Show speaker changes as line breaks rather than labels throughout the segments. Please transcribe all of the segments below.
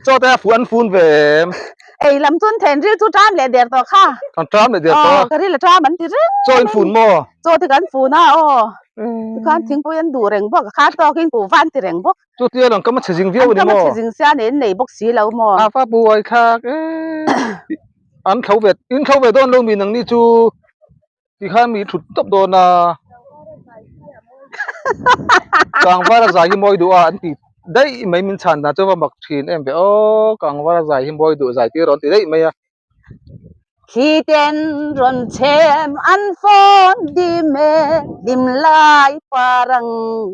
Chaw te a fu an fun ve em?
Ei lam chuan then ril chu ṭam leh der tawh kha.
Kan ṭam leh der tawh a.
Aw, ka ril a ṭam an ti reng.
Chaw in fun maw?
Chaw te kan fun a aw. Tikhan thingpui an duh reng bawk, a khan tawkin kuhva an ti reng bawk.
Chutia lang kam a chhe zing viau a ni
maw? An kam a
chhe
zing sia nen nei bawk si lo maw?
A va buai thlak e. An thlo ve, in thlo ve dawn lo mi nangni chu tikhan mi thut tawp dawn a. Kangvar a zai hi mawi duh a an ti daih mai min chhan dan chu va mak thin em ve aw kangvar a zai hi mawi duh zai tir rawn ti daih mai a.
Khi ten rawn chhem an phone dim e hlim lai parang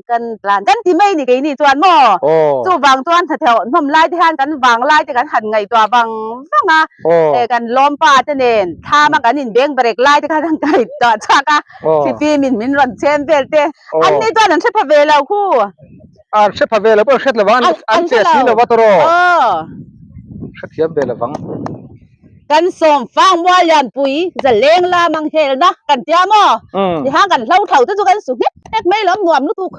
kan tlan kan ti mai ni keini chuan maw chuvang chuan hnathawh hnawm lai te hian kan vang lai te kan han ngaihtuah vang vang a e kan lawmpa te nen thlam a kan inbeng brek lai te khan an ngaihtuah chhuak a thifim in min rawn chhem vel te an ni chuan an hre pha ve lo khu.
An hre pha ve lo pawh an hret lo vang an che si lo va tawrh aw hrethiam ve lo vang.
Kan sawm fang mual lianpui zaleng lam ang helna kan tia maw tihang kan hlo tho te chu kan su nghek nghek mai lawm nuam lutuk.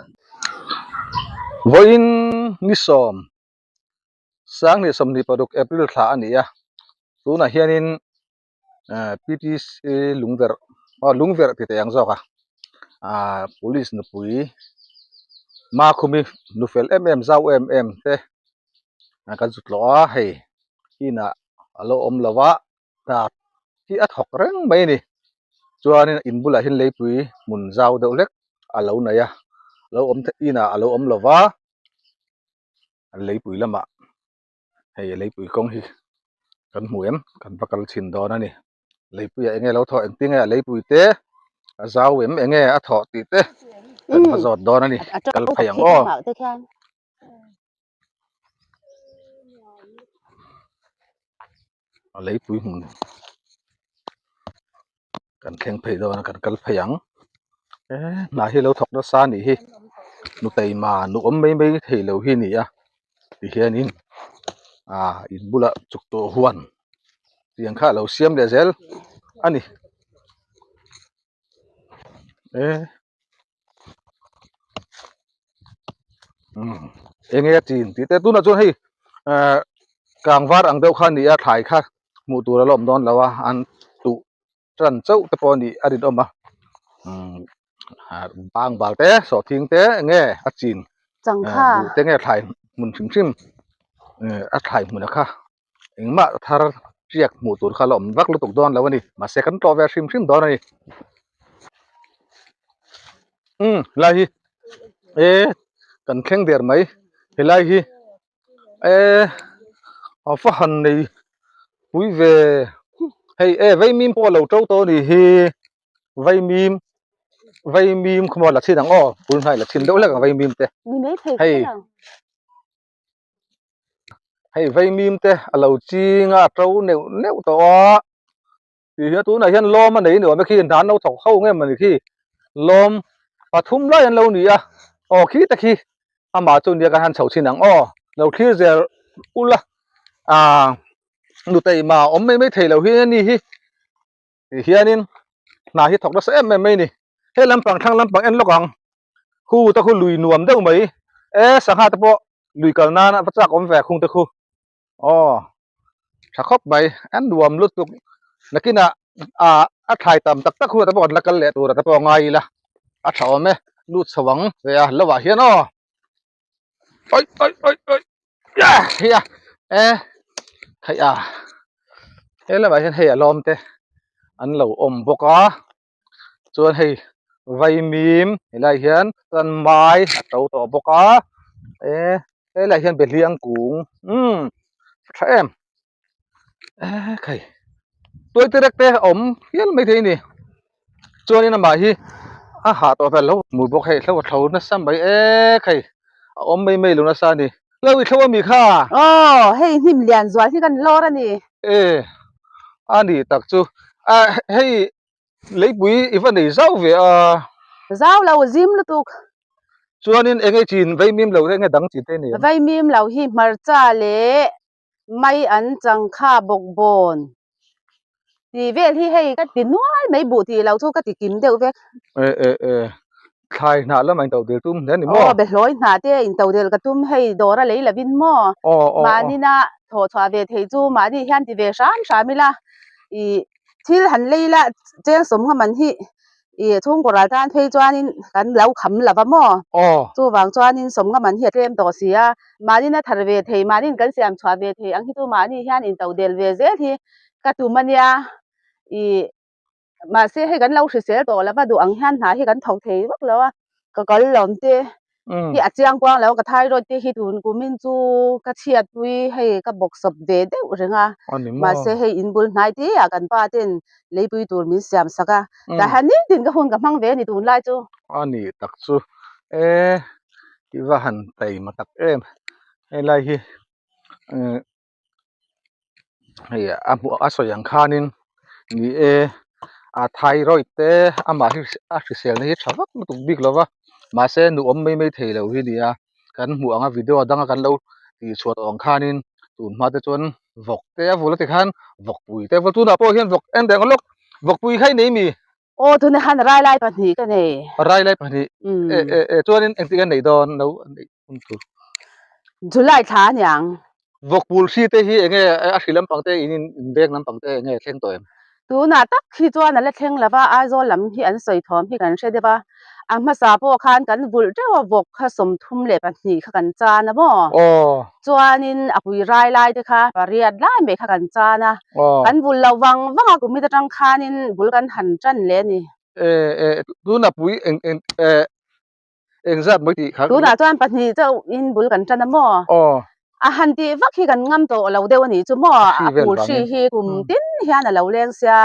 Vawiin ni sawm Sanghnih 26 April thla a ni a tunah hianin PTC lungverh aw lungverh ti teh ang zawk a ah police nupui Makhumi nu fel em em zau em em te kan zut lawh a hei inah a lo awm lo a hna hi a thawk reng mai a ni chuanin in bulah hian leipui hmun zau deuh hlek a lo nei a lo awm inah a lo awm lo va leipui lamah. Hei leipui kawng hi kan hmu em kan va kal chhin dawn a ni leipuiah eng nge lo thawh engtin nge a leipui te a zau em eng nge a thawh tih te kan va zawt dawn a ni kal phei ang aw. A leipui hmun kan thleng phei dawn a kan kal phei ang e hna hi lo thawk nasa a nih hi nu taima nu awm mai mai thei lo hi a ni a tihianin ah in bulah chuk tawh huan tiang kha a lo siam leh zel a ni e. Eng nge a chin tih te tunah chuan hei ehh kang var ang deuh kha a ni a thlai kha hmuh tur a la awm dawn lo a an tuh tan chauh te pawh a nih a rinawm a umm bang bal te sawhthing te eng nge a chin buh te nge thlai hmun hrim hrim ehh a thlai hmun a kha engmah thar tiak hmuh tur kha la awm vak lutuk dawn lo a ni mahse kan tlawh ve hrim hrim dawn a ni umm helai hi e kan thleng der mai helai hi e a va han nei pui ve hei e vaimim pawh a lo to tawh a nih hi vaimim vaimim khaw maw la chhin ang aw bul hnai la chhin deuh hlek ang vaimim te hei. Hei vaimim te a lo ching a a to neuh neuh tawh a tih hian tunah hian lawm a nei ni awm e khi hna an lo thawk ho nge mawni khi lawm pathum lai an lo ni a aw khi te khi amah chu nia kan han chho chhin ang aw lo thlir zel ula ah nuteima awm mai mai thei lo hi a ni hi. Ti hianin hna hi thawk nasa em em mai a ni. He lampang thlang lampang en lawk ang. Khu te khu lui nuam deuh mai. E sangha te pawh lui kal nan a va chak awm ve khung te khu. Aw tha khawp mai an nuam lutuk. Nakinah ah a thlai tam tak tak hunah te pawh kan la kal leh tur ah te pawh a ngai ila. A tha awm e lut chho ang ve a lo ah hian aw. Oi oi oi oi hei a e hei a he lamah hian hei a lawm te an lo awm bawk a chuan hei vaimim helai hian chuan mai a to tawh bawk a e helaiah hian behliang kung umm tha em. Ekhai tuai te rek te a awm hial maithei a ni chuanin amah hi a hah tawh vel lo hmu bawk hei hlo a thlo nasa mai ekhai a awm mai mai lo nasa a ni hlo i thlo a mi kha
aw hei hnim lian zual hi kan lawr a ni
e a ni tak chu a hei leipui i va nei zau ve a
zau lo zim lutuk
chuanin eng nge chin vaimim lo te eng nge dang chin te a ni ang
vaimim lo hi hmarcha leh mai an chang kha bawk bawn tih vel hi hei ka ti nual mai buh tih loh chu ka ti kim deuh vek.
E e e thlai hnah lamah in todel tum hle a ni maw?
Aw behlawi hnah te in todel ka tum hei dawr a lei lovin maw?
Aw aw aw.
Mahni na. Thawh chhuah ve thei chu mahni hian ti ve hram hram ila ih thil han lei la cheng sawmnga man hi ih chhungkaw ral tan phei chuanin kan lo kham lo va maw? Chuvang chuanin sawmnga man hi a tlem tawh si a, mahnin a thar ve thei mahnin kan siam chhuah ve thei ang hi chu mahni hian in to del ve zel hi ka tum a nia ih. Mahse hei kan lo hrisel tawh lo va duh ang hian hna hi kan tho thei vak lo a, ka kal lawm te hi a chiang kuang lo ka thyroid te hi tun kumin chu ka chhiat pui hei ka bawk sawp ve deuh reng a, mahse hei in bul hnai te ah kan pa ten leipui tur min siam sak a, tah hian nitin ka hun ka hmang ve a ni tunlai chu.
A ni tak chu e i va han taima tak em helai hi Hei a hmuh a sawi ang khanin ni e a thyroid te amah hi a hriselna hi tha vak lutuk bik lo va mahse nuam mai mai thei lo hi a ni a kan hmuh ang a video danga kan lo tih chhuah tawh ang khanin tun hma te chuan vawk te a vul a ti khan vawkpui te a vul tunah pawh hian vawk en reng lawk vawkpui kha i nei mi.
Aw tunah khan rai lai pahnih ka nei.
Rai lai pahnih e e e chuanin engtik a neih dawn no neih hun tur.
July thla a niang.
Vawkpul hri te hi enge a hri lampang te in in veng lampang te enge thleng tawh em?
Tunah tak hi chuan a la thleng lo va, Aizawl lam hi an sawi thawm hi kan hre deuh a. A hmasa pawh khan kan vulh teuh a vawk kha 32 kha kan chan a maw?
Aw.
Chuanin a pui rai lai te kha pariat lai mai kha kan chan a.
Aw.
Kan vulh loh vang vang a kumit atang khanin bul kan han tan leh a ni.
E e tuna pui eng eng e engzat mai tih kha.
Tunah chuan pahnih chauh in bul kan tan a maw?
Aw.
A han tih vak hi kan ngam tawh lo deuh a nih chu maw? A phul hri hi kum tin hian a lo leng sia.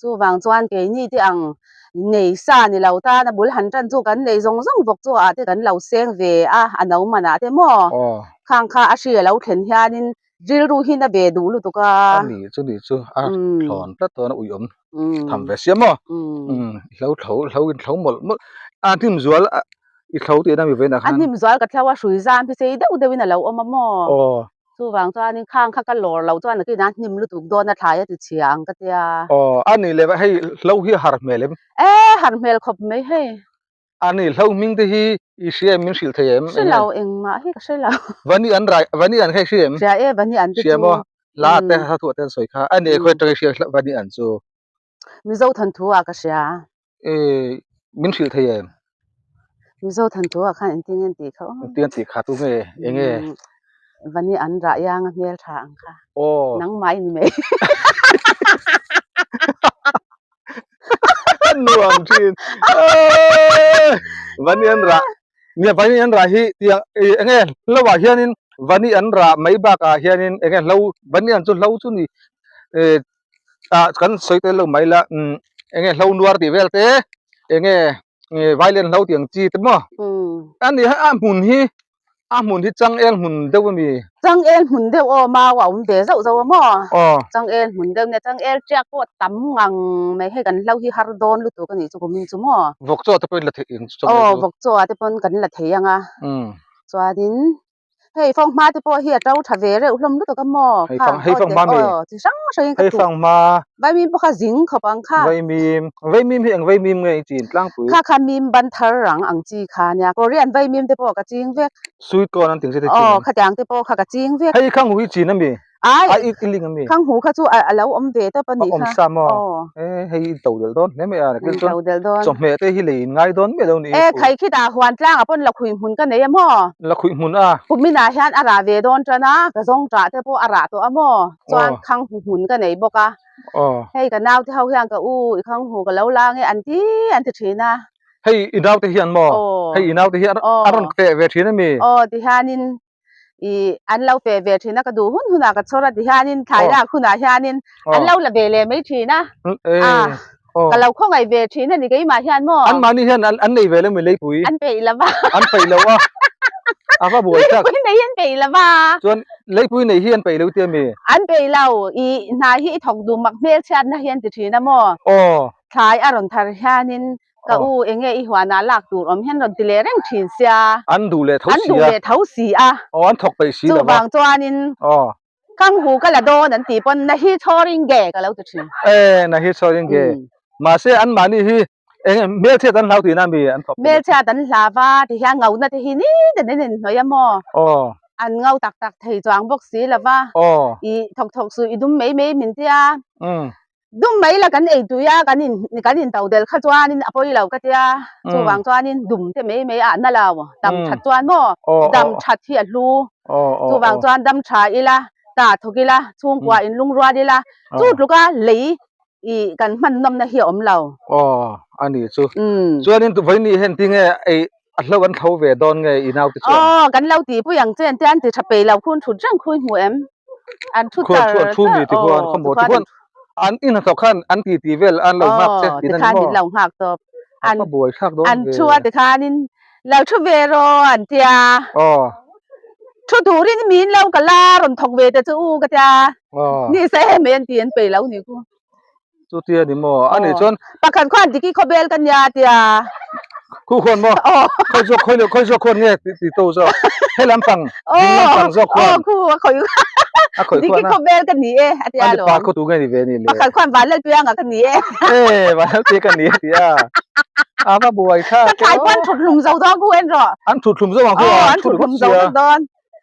Chuvang chuan keini te ang nei sa ni lo tan a bul han tan chu kan nei zawng zawng bawk chu ah te kan lo seng ve a, a no man ah te maw? Khang kha a hri a lo thlen hianin rilru hi na ve duh lutuk a.
A nih chu nih chu a thlawn tlat dawn a uiawm tham ve sia maw? I hlo thlo hlo in thlo mawlh mawlh a hnim zual I thlo tihna mi vawiinah khan.
A hnim zual ka thlo a, hrui zam hi sei deuh deuhin a lo awm a maw?
Aw.
Chuvang chuanin khang kha ka lawr loh chuan nakin a hnim lutuk dawn a thlai a ti chhia ang ka tia.
Aw, a nih leh hei hlo hi a har hmel em?
E, har hmel khawp mai hei.
A nih hlo hming te hi i hria em min hrilh thei em?
Hre lo, engmah hi ka hre lo.
Vani an rai, vani an kha i hria em?
Hria e, vani an te chu.
Hria maw? La te hla thuah te an sawi kha. A nih khawi atanga i hria vani an chu?
Mizo thawnthu ah ka hria.
E, min hrilh thei em?
Mizo thawnthu ah khan engtin nge tih kha aw.
Engtin nge tih kha tu nge enge?
Vani an rah iang a hmel tha ang kha.
Aw.
Nangmah i ni mai.
A nuam thin. Vani an rah. Nia vani an rah hi tiang enge hlo ah hianin vani an rah mai bakah hianin enge hlo vani an chu hlo chu ni e ah kan sawi tel lo mai la umm enge hlo nuar tih vel te enge violin hlo tih ang chi te maw a ni a hmun hi a hmun hi changel hmun deuh a mi
changel hmun deuh aw mau a awm ve zauh zauh a maw
aw
changel hmun deuh nia changel tiak pawh tam ngang mai hei kan hlo hi har dawn lutuk a nih chu kumin chu maw
vawk chaw te pawhin la theih ang chu
aw vawk chaw ah te pawn kan la thei ang a chuanin Hei fanghma te pawh hi a to tha ve reuh hlawm lutuk a maw?
Hei fang hei fanghma mi?
Aw chi hrang hrang in ka
Hei
tuh.
fanghma.
Vaimim pawh kha zing khawp ang kha.
Vaimim. Vaimim hi eng vaimim nge i chin tlangpui?
Kha kha mim ban thar rang ang chi kha nia. Korean vaimim te pawh ka ching vek.
Sweet corn an tih ang chi te chin
Aw khatiang te pawh kha ka ching vek.
Hei khanghu hi chin a mi?
Ai.
A i ling a mi?
Khanghu kha chu a lo awm ve tawp a nih
kha. A awm sa maw?
Aw.
E hei i to delh dawn hle mai a.
I to delh dawn.
Chawhmeh te hi lei in ngai dawn miah lo ni.
E khai khitah huan tlangah pawn lakhuih hmun ka nei a maw?
Lakhuih hmun a.
Kuminah hian a rah ve dawn tan a, ka zawng tah te pawh a rah tawh a maw? Chuan khanghu hmun ka nei bawk a.
Aw.
Hei ka naute ho hian ka u i khanghu ka lo la nge an ti an ti thin a.
Hei i naute hian maw?
Aw.
Hei i naute hi a rawn feh ve thin a mi?
Aw tihianin i an lo feh ve thin a ka duh hun hunah ka chhawr a ti hianin thlai lak hunah hianin an lo la ve leh mai thin a a ka lo khawngaih ve thin a ni keimah hian maw
an mahni hian an nei ve lo mi leipui
an peih lo va
an peih lo a a va buai tak
leipui nei hi an peih lo va
chuan leipui nei hi an peih lo tia mi
an peih lo i hna hi i thawk duh mak hmelchhiatna hi an ti thin a maw
aw
thlai a rawn thar hianin Ka u enge i huanah lak tur awm hian rawn ti leh reng thin sia.
An duh leh tho si a.
An duh leh tho si a.
Aw an thawk peih si lo va.
Chuvang chuanin Khanghu ka la dawn an tih pawn na hi chhawring ge ka lo ti thin.
E na hi chhawring ge. Mahse an mahni hi enge hmelchhiat an hlau tihna mi an thawk peih.
Hmelchhiat an hlau va ti hian ngauna te hi ni tin an inhnawih a maw.
Aw.
An ngau tak tak thei chuang bawk si lo va. I thawk thawk suh i dum mai mai min tia. Dum mai la kan ei tui a, kan in kan in to del kha chuanin a pawi lo ka tia. Chuvang chuanin dum te mai mai ah na lo. Dam that chuan maw dam that hi a hlu. Chuvang chuan dam tha ila, ta thawk ila, chhungkua in lungrual ila, chu tluka lei i kan hman nawmna hi a awm lo.
Aw, a ni chu. Chuanin vawiin hen tinge ei a hlo an thlo ve dawn nge i naute chuan?
Aw, kan lo tihpui ang che tia an ti tha pei lo khun thut reng khui hmu em? An thu tar
tar. Thu mi ti khuan khawmaw ti khuan an in hnathawk khan an ti ti vel an lo nghak che tih na ni maw?
Tikhan min lo nghak tawp.
An buai thlak dawn ve.
An thu a tikhanin lo thu ve rawh an tia.
Aw.
Thu turin min lo ka la rawn thawk ve te chu u ka tia. Ni se em an ti an pei lo ni ku.
Chu tia ni maw? A nih chuan.
Pakhat khuan diki khawbel ka nia tia.
Khu khuan maw? Khawi zawk khawi khawi zawk khuan nge ti to zawk. He lampang ding lampang zawk khuan.
Aw khu a khawi
a khawi khuan
diki khawbel ka ni e a tia
lo. A ni pa khaw tu nge ni ve ni le.
Pakhat khuan Vanlalpianga ka ni e.
E Vanlalpianga ka ni e tia. A va buai thlak.
Ka thlai pawn thut hlum zo dawn khu en rawh.
An thut hlum zo ang khu
a. An thut hlum zo vek dawn.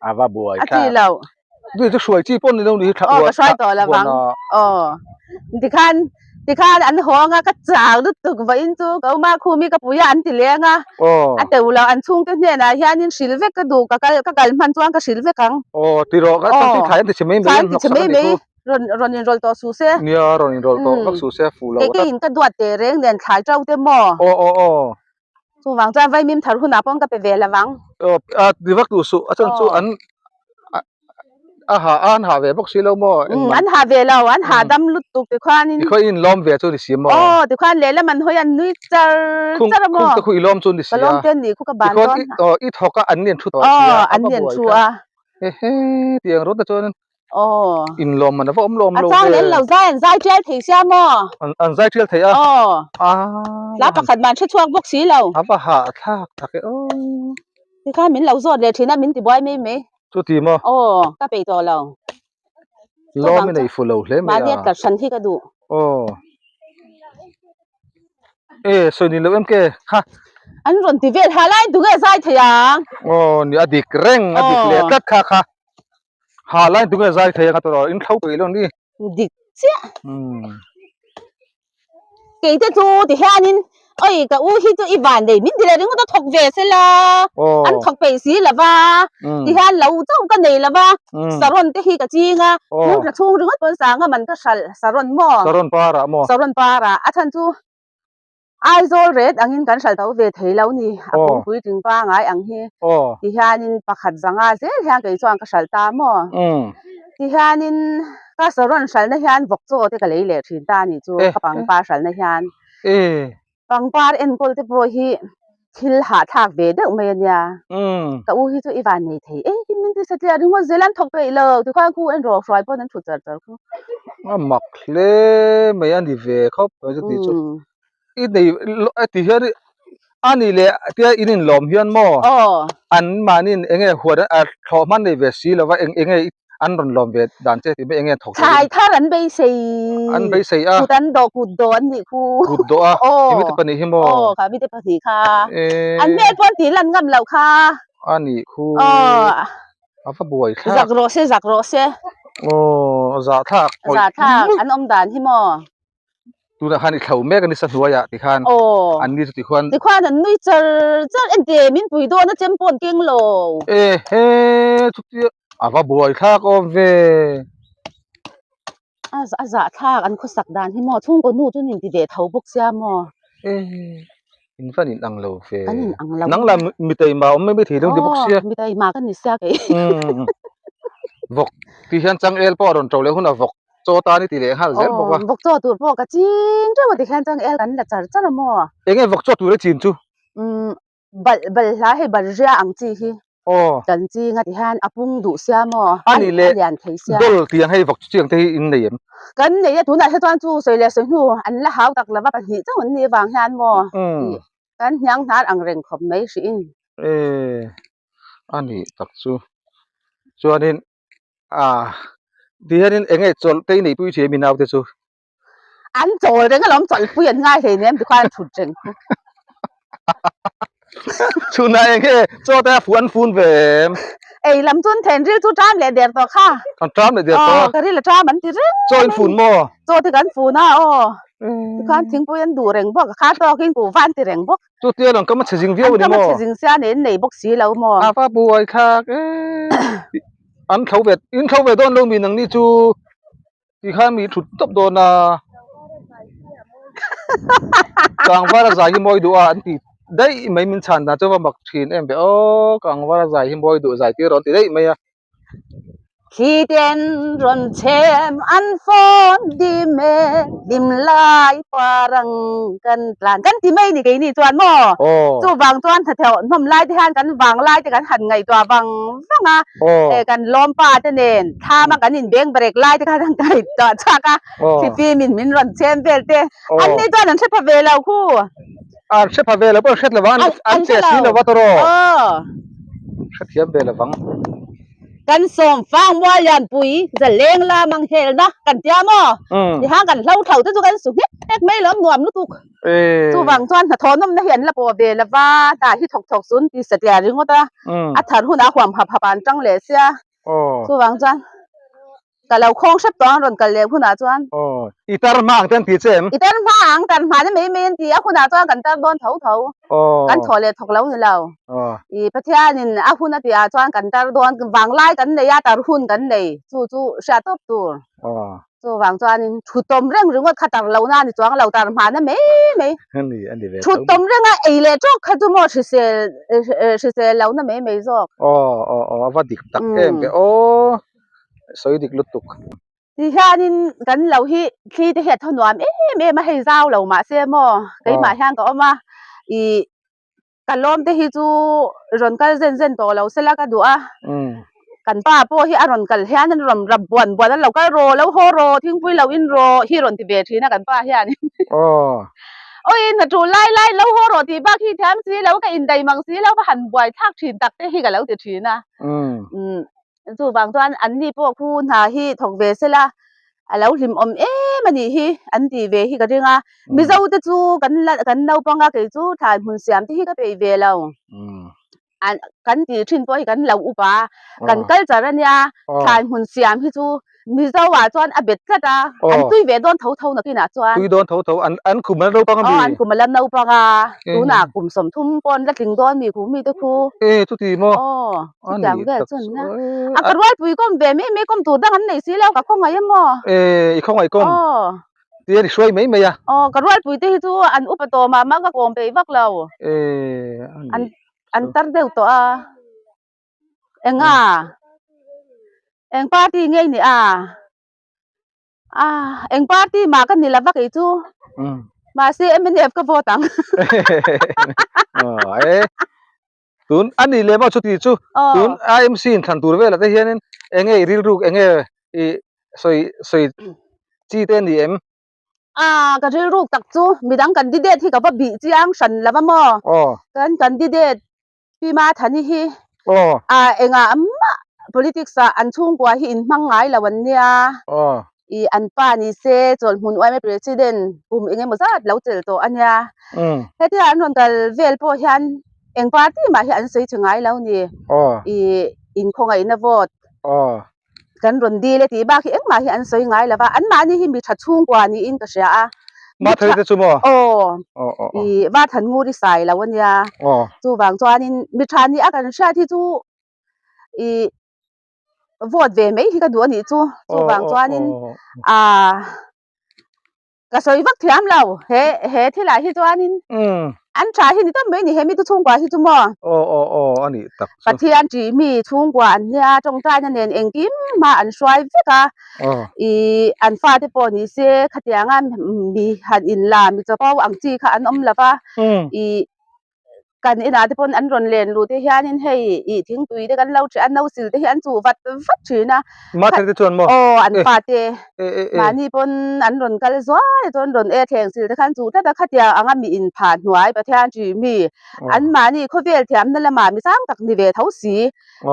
A va buai
thlak. A chi lo.
Dui chu hruai chi pawh ni lo ni hi thla
Aw ka hruai tawh lo vang. Aw tikhan tikhan an hawng a ka chau lutuk vawiin chu ka uma khumi ka pui a an ti leng a.
Aw
A teuh lo an chhungte hnenah hianin hrilh vek ka duh ka kal ka kal hman chuan ka hrilh vek ang.
Aw ti rawh ka
Aw
thlai an ti chhe mai mai
thlai an ti chhe mai mai rawn rawn inrawlh tawh suh se.
Nia rawn inrawlh tawh vak suh se a fuh lo.
Kei keiin ka duat teh reng nen thlai tau te maw.
Aw aw aw
Chuvang chuan vaimim thar hunah pawh ka pe ve lo vang.
Aw a ti vak duh suh a chuan chu an a ha a an ha ve bawk si lo maw
engmah. An ha ve lo an ha dam lutuk tikhuanin.
Tikhuan in lawm ve chu ni si maw.
Aw tikhuan lehlam an hawi an nui char char a maw.
Khung te khu i lawm chu ni si a.
Ka lawm te ni khu ka ban dawn.
Tikhuan aw i thawk a an ni an thu tawh si a.
Aw an ni an thu a.
Ehe tiang rawt te chuan
Aw.
In lawm man a va awm lawm
A
lo
chang
ve.
leh lo zai an zai tial thei sia maw?
An an zai tial thei a.
Aw.
A
Hla pakhat man hre chhuak bawk si lo.
A va hah thlak tak e aw.
Tikhan min lo zawt leh thin a min ti buai mai mai.
Chuti maw?
Aw, ka peih tawh lo.
Lawm i nei fu lo hle mai a.
Mahni a tlar hran hi ka duh.
Aw. E sawi ni lo em ke kha.
An rawn ti vel ha lai tunge zai thei ang.
Aw ni a dik reng a dik leh tlat kha kha. Ha lai tunge zai thei anga tawrh in thlo peih lo ni.
Dik chiah. Kei te chu ti hianin oi ka u hi chu i van nei min ti leh ringawt a thawk ve sela an thawk peih si lova ti hian lo chauh ka nei lova saron te hi ka ching a hmun tla chhung ringawt pawn sanga man ka hralh saron maw
saron parah maw
saron parah a chhan chu Aizawl ret angin kan hralh tho ve thei lo ni, a kungpui tling pangai ang hi. Ti hianin pakhat zanga zel hian kei chuan ka hralh ta maw? Ti hianin ka saron hralhna hian vawk chaw te ka lei leh thin ta a nih chu, ka pangpar hralhna hian. Pangpar enkawl te pawh hi thil hahthlak ve deuh mai a nia. Ka u hi chu i van nei thei eng tin min ti satliah ringawt zel an thawk peih lo, tikhuan khu en rawh hruai pawn an thut char char khu.
A mak hle mai a ni ve khawp mai chu tih chu. I nei a ti hian a ni leh tia in inlawm hian maw an mahniin eng nge huan a thlawh hman nei ve si lova eng eng nge an rawn lawm ve dan che tih mai eng nge an thawk
Thlai thar an beisei.
An beisei a.
Kut an dawh kut dawh an nih khu.
Kut dawh a. Mite pahnih hi maw?
Aw kha mite pahnih kha. An hmel pawn tih lan ngam loh kha.
A nih khu. A va buai thlak.
Zak rawh se zak rawh se.
Aw zah thlak.
Zah thlak an awm dan hi maw?
Tunah khan i thlo mek a ni sa hnuaiah tikhan an ni chu tikhuan.
Tikhuan an nui char char ente min pui dawn a chem pawn keng lo.
Ehe chutia a va buai thlak awm ve.
A a zah thlak an khawsak dan hi maw chhungkaw nu chu nin ti ve tho bawk sia maw.
Ehe in van in ang lo ve.
Kan in ang lo.
Nang lah mi taima awm mai mai thei lo ni bawk sia.
Aw mi taima ka ni sia kei.
Vawk ti hian changel pawh a rawn to leh hunah vawk chaw tan i ti leh nghal zel bawk a.
Aw vawk chaw tur pawh ka ching teuh a ti hian changel kan la char char a maw.
Enge vawk chaw tur i chin chu?
Umm Balh balh hla hei balh ria ang chi hi.
Aw.
Kan ching a ti hian a pung duh sia maw?
A ni leh
A lian thei sia.
Dawl tih ang hei vawk chu chiang te hi in nei em?
Kan nei a tunah hi chuan chu sawi leh sawi hnu an la hau tak lova pahnih chauh an nih avang hian maw tih kan hniang hnar ang reng khawp mai hrih in.
E a nih tak chu. Chuanin a ti hianin eng nge chawlh te i neihpui thin em i naute chu?
An chawl reng alawm chawlhpui an ngai hlei nem tikhuan an thut reng khu.
Chhunah eng nge chaw te a fu an fun ve em?
Ei lam chuan then ril chu ṭam leh der tawh kha.
Kan ṭam leh der tawh a.
Ka ril a ṭam an ti reng.
Chaw in fun maw?
Chaw te kan fun a aw. Tikhan thingpui an duh reng bawk a, kha tawkin kuhva an ti reng bawk.
Chutia lang kam a chhe zing viau a ni maw?
An kam a chhe zing sia nei an nei bawk si lo maw?
A va buai thlak e. An thlo ve, in thlo ve dawn lo mi nangni chu tikhan mi thut tawp dawn a. Kangvar a zai hi mawi duh a an ti daih mai min chhan dan chu va mak thin em ve aw kangvar a zai hi mawi duh zai tir rawn ti daih mai a.
Thli ten rawn chhem an fawn dim e, hlim lai par ang kan tlan kan ti mai ni keini chuan maw? Chuvang chuan hnathawh hnawm lai te hian kan vang lai te kan han ngaihtuah vang vang a, kan lawmpa te nen thlam a kan inbeng brek lai te khan an ngaihtuah chhuak a, thlifim in min rawn chhem vel te, an ni chuan an hre pha ve lo khu.
An hre pha ve lo pawh an hret lovang an che si lova tawh
aw.
Hrethiam ve lovang.
Kan sawm fang mual lian pui zaleng lam ang helna kan tia maw? Tihian kan hlo thlo te chu kan su nghek nghek mai lawm nuam lutuk. Chuvang chuan hnathawh nawmna hi an la pawh ve lova hna hi thawk thawk sun ti satliah ringawt a, a thar hunah huam hap hap an tang leh sia. Chuvang chuan Ka lo khawng hrep tawh ang rawn kal leh hunah chuan.
Aw, i tar hma ang te an ti che em?
I tar hma ang, tar hma na mai mai an ti a, hunah chuan kan tar dawn tho tho.
Aw.
Kan thawh leh thawk lo ni lo.
Aw.
I Pathianin a hun a tihah chuan kan tar dawn, vanglai kan nei a, tar hun kan nei, chu chu hriat tawp tur.
Aw.
Chuvang chuanin thutawm reng ringawt kha tar lo na ni chuang lo, tar hma na mai mai.
A ni, a ni ve tho.
Thutawm renga ei leh tawk kha chu maw hrisel, hrisel lo na mai mai zawk.
Aw, aw, aw, a va dik tak em ve aw. Sawi dik lutuk.
Ti hianin kan lo hi thli te hi a thaw nuam em em a, hei zau lo mahse maw keimah hian ka awm a, ih ka lawm te hi chu rawn kal zen zen tawh lo sela ka duh a, kan pa pawh hi a rawn kal hian an rawn rap buan buan a, lo kal rawh lo haw rawh thingpui lo in rawh hi rawn ti ve thin a kan pa hianin. Awi hna tul lai lai lo haw rawh tih bak hi thiam si lo ka indaih mang si lo va han buai thlak thin tak te hi ka lo ti thin a. Chuvang chuan anni pawh khu hna hi thawk ve sela a lo hlimawm em a nih hi an tih ve hi ka ring a. Mizo te chu kan la kan naupang a kei chu thlai hmun siam te hi ka peih ve lo. An kan tih thin pawh hi kan lo upa a, kan culture a nia thlai hmun siam hi chu Mizo ah chuan a bet tlat a, an tui ve dawn tho tho nakinah chuan.
Tui dawn tho tho, an an kum a la naupang a mi?
Aw an kum a la naupang a, tunah kum 30 pawn la tling dawn mi khu mi te khu.
E chuti maw?
Aw chutiang vel chuan nia. A ka rualpui kawm ve mai mai kawm tur dang an nei si lo ka khawngaih em maw?
E i khawngaih kawm?
Aw.
Tia i hruai mai mai a.
Aw ka rualpui te hi chu an upa tawh mah mah ka kawm peih vak lo.
E
an an tar deuh tawh a. Enga? Eng party nge i nih a? Ah, eng party mah ka ni lova kei chu. Mahse mnf ka vote ang.
Aw e. Tun a nih leh maw chuti chu tun IMC in thlan tur velah te hianin enge i rilruk enge i sawi sawi chi te a ni em?
Ah, ka rilruk tak chu midang candidate hi ka va bih chiang hran lova maw? Kan candidate Pi Mathani hi a engah mah politics ah an chhungkua hi inhmang ngai lo an nia. I an pa ni se chawlhmun yma president kum eng emaw zat lo chelh tawh a nia. Hetia an rawn kal vel pawh hian eng party mah hi an sawi che ngai lo ni. I inkhawngaihna vote kan rawn dil e tih bak hi engmah hi an sawi ngai lo va, anmahni hi mi tha chhungkua niin ka hria a.
Mathari te chu maw?
Aw, i Vathan ngur i sai lo a nia. Chuvang chuanin mi tha ni a kan hriat hi chu i vote ve mai hi ka duh a nih chu. Chuvang chuanin ah Ka sawi vak thiam lo, he he thilah hi chuanin an tha hi ni tam mai ni he mi tu chhungkua hi chu maw?
Aw aw aw a nih tak
chu. Pathian tih mi chhungkua an nia tawngtaina nen engkim hma an hruai vek a, i an fate pawh ni se khatianga mi han inla mi chapo ang chi kha an awm lo va, i kan inah te pawn an rawn len luh te hianin hei ih thingtui te kan lo ṭheh a no sil te hi an chuh vat vat ṭhin a
Mother te chuan maw?
Aw an pa te mahni pawn an rawn kal zuai a chuan rawn e thleng sil te khan chuh tlat a khatiang anga mi inphah hnuai Pathian ṭih mi an mahni khawvel thiamna lamah mi sang tak ni ve tho si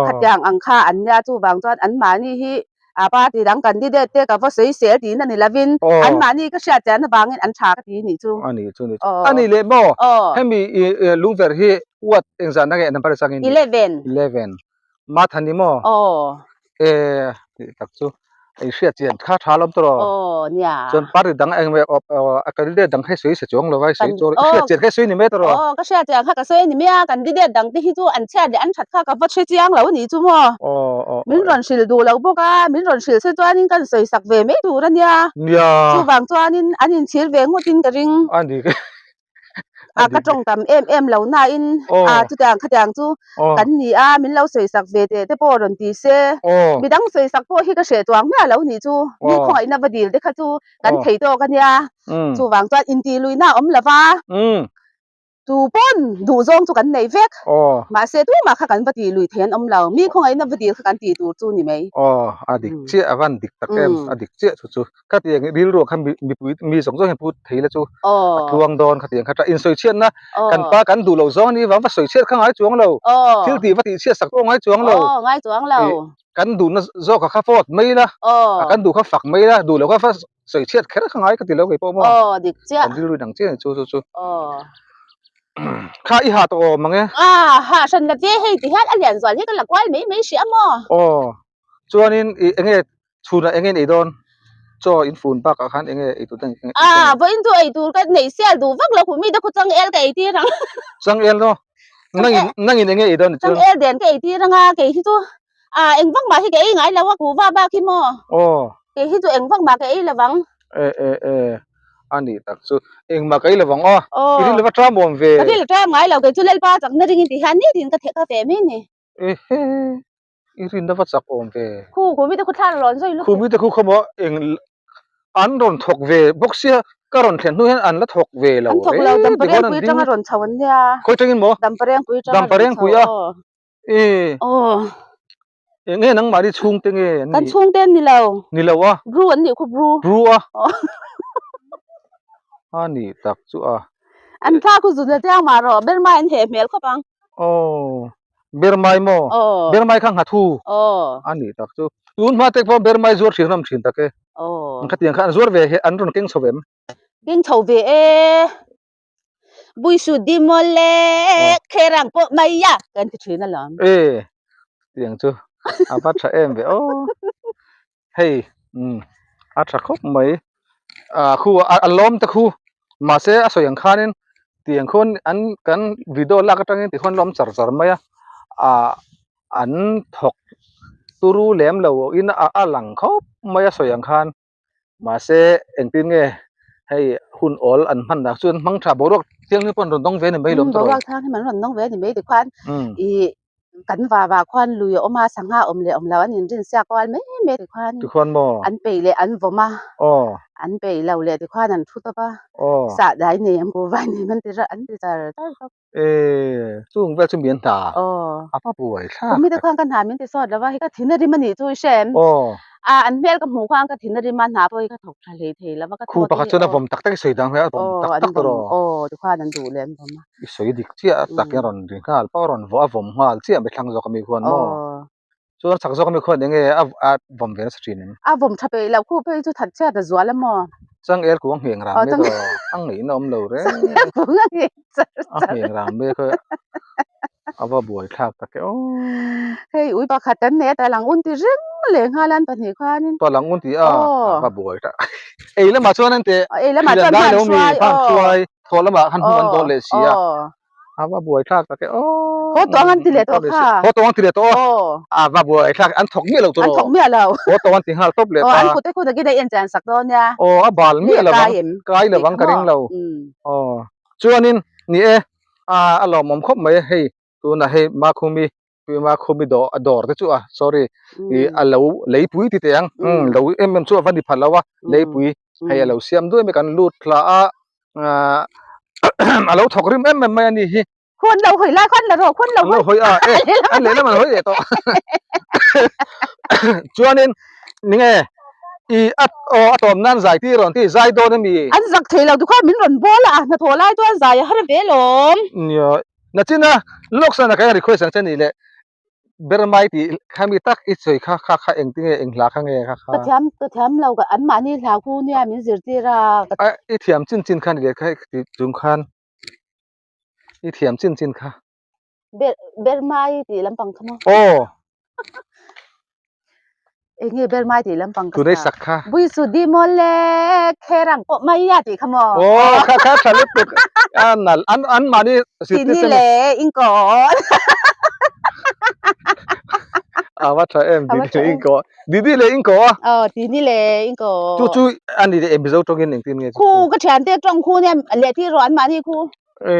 khatiang ang kha an nia chuvang chuan an mahni hi A party dang candidate te ka va sawi sel tihna ni lovin anmahni ka hriat chian avangin an tha ka ti nih chu.
A nih chu ni chu. A nih leh maw? Hemi lungverh hi what engzah na nge number atangin?
11.
11. Mathani maw?
Aw.
E tih tak chu i hriat chian kha tha lawm tawh rawh.
Aw nia.
Chuan party dang eng emaw a candidate dang kha i sawi se chuang lo va i sawi chuang i hriat chian kha i sawi ni mai tawh rawh.
Aw ka hriat chian kha ka sawi ni mai a, candidate dang te hi chu an chhiat leh an that kha ka va hre chiang lo a nih chu maw.
Aw aw.
Min rawn hrilh duh lo bawk a, min rawn hrilh se chuanin kan sawi sak ve mai tur a nia.
Nia.
Chuvang chuanin an inchhir ve ngawtin ka ring.
A ni.
a ka tawng tam em em lo nain a chutiang khatiang chu kan ni a min lo sawi sak ve teh te pawh rawn ti se midang sawi sak pawh hi ka hreh chuang miah lo nih chu mi khawngaihna va dil te kha chu kan thei tawk a nia chuvang chuan intih luihna a awm lo va tu pawn duh zawng chu kan nei vek mahse tumah kha kan va tih lui thei an awm lo mi khawngaihna va dil kha kan tih tur chu ni mai.
Aw a dik chiah a van dik tak em a dik chiah chu chu. Khatiang rilru kha mipui mi zawng zawng hian pu thei la chu a tluang dawn khatiang kha tah insawi chhiatna kan pa kan duh loh zawng a nih vang va sawi chhiat kha ngai chuang lo thil tih va tih chhiat sak pawh ngai chuang lo kan duhna zawk kha vote mai la kan duh kha fak mai la duh loh kha va sawi chhiat kher kha ngai ka ti lo kei pawh maw kan rilru in ang chiah a ni chu chu chu kha i ha tawh awm ang e.
Ha hran la ve hei ti hian a lian zual hi ka la kual mai mai hrih a maw.
Aw chuanin ih enge Chhunah enge in ei dawn? Chaw in fun bakah khan enge ei tur te
Ah, vawiin chu ei tur ka nei sial duh vak lo khuh mi te khu changel ka ei tir ang.
Changel no? Nangin nangin enge ei dawn ni chuan?
Changel den ka ei tir ang a, kei hi chu ah eng vak mah hi ka ei ngai lo a kuhva bak hi maw?
Aw.
Kei hi chu eng vak mah ka ei lo vang.
E e e, a nih tak chu engmah ka ei lo vang aw. I rilru va ṭam awm ve.
Ka rilru ṭam ngai lo, kei chu Lalpa chakna ringin ti hian nitin ka theh ka ve mai ni.
Ehe. I rinna va chak awm ve.
Khu khumi te khu thla rawn zui lutuk.
Khumi te khu khaw maw eng an rawn thawk ve bawk sia ka rawn thlen hnu hian an la thawk ve lo
An thawk lo Damparengpui atanga rawn chho an nia.
Khawi tangin maw?
Damparengpui atanga rawn chho aw.
E.
Aw.
Eng nge nangmahni chhungte nge an nih?
Kan chhungte an ni lo.
Ni lo a.
Bru an nih khu bru.
Bru a. A nih tak chu a.
An thla khu zut la chiang mah rawh Burma in heh hmel khawp ang.
Aw. Bermai maw?
Aw.
Bermai kha nghathu.
Aw.
A nih tak chu. Tun hma te pawh Bermai zuar thin an awm thin tak e.
Aw.
Khatiang kha an zuar ve he an rawn keng chho em?
Keng chho ve e. Buisu di maw le kherang pawh mai a kan ti thin alawm.
E tiang chu a va tha em ve aw. Hei umm a tha khawp mai ah khu a lawm te khu mahse a sawi ang khanin tiang khuan an kan video lak atangin tikhuan an lo awm char char mai a ah an thawk turu lem lo in a lang khawp mai a sawi ang khan mahse engtin nge hei hun awl an hman dah chuan hmang tha boruak thianghlim pawh an rawn dawng ve a ni mai lawm tawh
boruak thianghlim an rawn dawng ve a ni mai tikhuan ih kan va va khuan lui a awm a sangha awm leh awm lo an inrin siak kual mai mai tikhuan
tikhuan maw
an peih leh an vawm a
aw
an peih lo leh tikhuan an thu tawp a
aw
sah dai nei an buhvai nei an ti an ti char char tawp
e chung vel chu mi an hna
aw
a va buai thlak
kum hi te khuan ka hna min ti sawt lo va hei ka thin a rim a nih chu i hre em
aw
a an hmel ka hmuh khan ka thin a rim a hna pawh hi ka thawk tha hlei thei lo va ka
khu pakhat chuan a vawm tak tak i sawi dang hmel a vawm tak tak tawh rawh
aw tikhuan an duh leh an vawm a
i sawi dik chiah a tak in a rawn ri nghal pawh a rawn vawh a vawm nghal chiah mai thlang zawk ami khuan maw chuan chak zawk ami khuan eng nge a a vawm ve nasa thin em
a vawm tha peih loh khu phei chu that chhiat a zual a maw
changel kung a ngheng ram mai tawh a ngaihna awm lo reng
changel kung a ngheng char
a ngheng ram mai kha a va buai thlak tak e aw
hei ui pakhat an nei a talang un ti reng leh nghal an pahnih khuanin
talang un ti a a va buai thlak ei lamah chuan an teh
ei lamah chuan hman hruai
aw Thaw lamah khan hung an dawn leh si a, a va buai thlak tak e aw.
Haw tawng an ti leh tawh kha.
Haw tawng an ti leh tawh aw. A va buai thlak an thawk miah lo tur aw.
An thawk miah lo.
Haw tawng an ti nghal tawp leh ta.
Aw an kut te khut takin a en chian sak dawn nia.
Aw a bal miah lo ang, kai lo ang ka ring lo. Aw chuanin ni e a lawmawm khawp mai hei tunah hei Makhumi Tuma khumi dawr a dawr te chu a sorry ih a lo leipui ti teh ang umm lo em em chu a va ni pha lo a leipui hei a lo siam duai mai kan lut thla a ah a lo thawk rim em em mai a ni hi.
Khuan lo hawi lai khuan la rawh khuan lo
hawi hawi a e a lehlam an hawi leh tawh chuanin ni nge ih a aw a tawm nan zai tir rawn ti zai dawn a mi.
An zak thei lo tikhuan min rawn bawl a hnathawh lai chuan zai a har ve lawm.
Nia Nachina Loksana ka request ang che nih leh Bermai tih kha mi tak i sawi kha kha kha engtinge eng hla kha nge kha kha.
Ka thiam ka thiam lo ka an mahni hla khu nia min zirtir a.
A i thiam chin chin kha ni leh kha tih chung khan i thiam chin chin kha.
Ber Bermai tih lampang kha maw?
Aw.
Enge ber mai tih lampang ka
Tunei sak kha.
Bui su di maw le kherang pawh mai a tih kha maw.
Aw kha kha tha lutuk a nal an an mahni
zirtir te le inkawl.
A va tha em didi le inkawl didi le inkawl a.
Aw didi le inkawl.
Chu chu a ni leh Mizo tawngin engtin nge chu.
Khu ka thiante tawng khu nia leh tir rawh an mahni khu.
E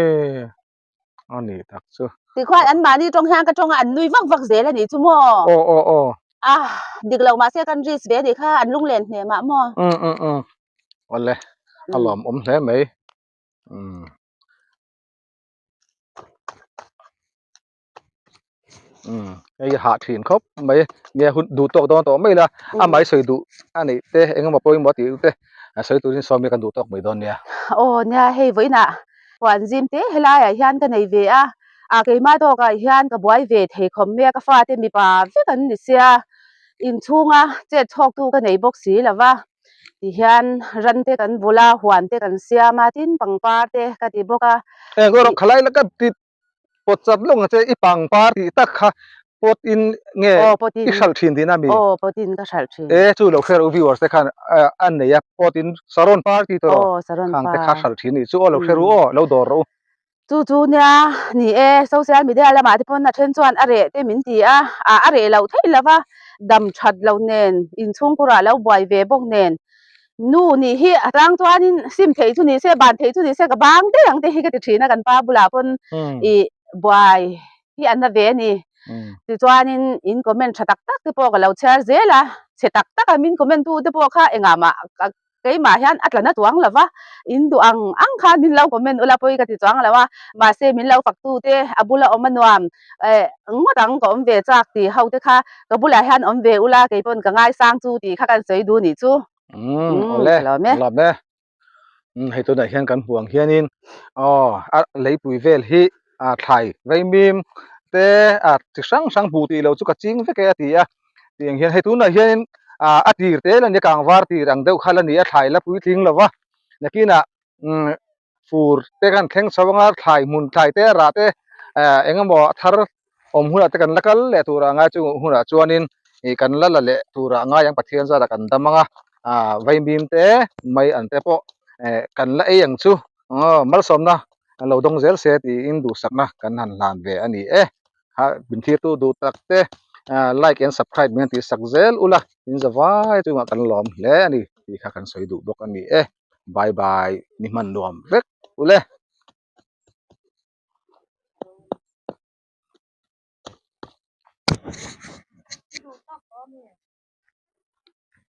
a ni tak chu.
Tikhuan an mahni tawng hian ka tawng a an nui vak vak zel a nih chu maw?
Aw aw aw.
Ah dik lo mahse kan risk ve a nih kha an lunglen hneh mah maw?
Um um um awle a lawm awm hle mai um. Um hei hah thin khawp mai nia hun duh tawk dawn tawh mai la a mai sawi duh a neih te engemaw pawimawh tih te sawi turin sawm hi kan duh tawk mai dawn nia.
Aw nia hei vawiinah Huan zim te helaiah hian ka nei ve a, ah keimah tawkah hian ka buai ve thei khawp mai a, ka fate mipa vek an ni sia, inchhunga chet chhawktu ka nei bawk si lo va, tihian ran te kan bul a, huan te kan siam a, tin pangpar te ka ti bawk a.
Eng erawh khalai la ka ti pawt chat lawng ang che, i pangpar tih tak kha Pot in nge i hralh thin tihna mi?
Aw pot in ka hralh thin.
E chu lo hre ro viewers te khan an nei a pot in saron par ti tawh
aw saron
par khang te kha hralh thin ni chu aw lo hre ru aw lo dawr ro.
Chu chu nia ni e social media lamah te pawn a then chuan a reh te min ti a a reh loh theih lo va dam that lo nen inchhungkurah lo buai ve bawk nen nu nih hi a tang chuanin sim theih chu ni se ban theih chu ni se ka bang daih ang te hi ka ti thin a kan pa bulah pawn ih buai hi an la ve a ni. Tichuanin in comment tha tak tak te pawh ka lo chhiar zel a, chhe tak tak a min comment tu te pawh kha engah mah keimah hian a tla na chuang lo va, in duh ang ang khan min lo comment ula pawi ka ti chuang lo a, mahse min lo fak tu te a bula awm a nuam eh ngawt ang ka awm ve chak tih ho te kha ka bulah hian awm ve ula keipawn ka ngaisang chu tih kha kan sawi duh nih chu.
Umm awle lawm e. Hei tunah hian kan hmuh ang hianin aw a leipui vel hi a thlai vaimim te a chi hrang hrang hmuh tih loh chu ka ching vek e a ti a tiang hian hei tunah hianin ah a tir te la nia kangvar tir ang deuh kha la ni a thlai la puitling lo va nakinah umm fur te kan thleng chho anga thlai hmun thlai te rah te ah eng emaw a thar awm hunah te kan la kal leh turah ngai chung hunah chuanin ih kan la la leh turah ngai ang Pathian zara kan dam anga ah vaimim te mai an te pawh eh kan la ei ang chu aw malsawmna an lo dawng zel se tiin duhsakna kan han hlan ve a ni e ha min thirtu duh tak te ah like and subscribe min tih sak zel ula in za vai chungah kan lawm hle a ni tih kha kan sawi duh bawk a ni e bye bye ni hman nuam vek ule.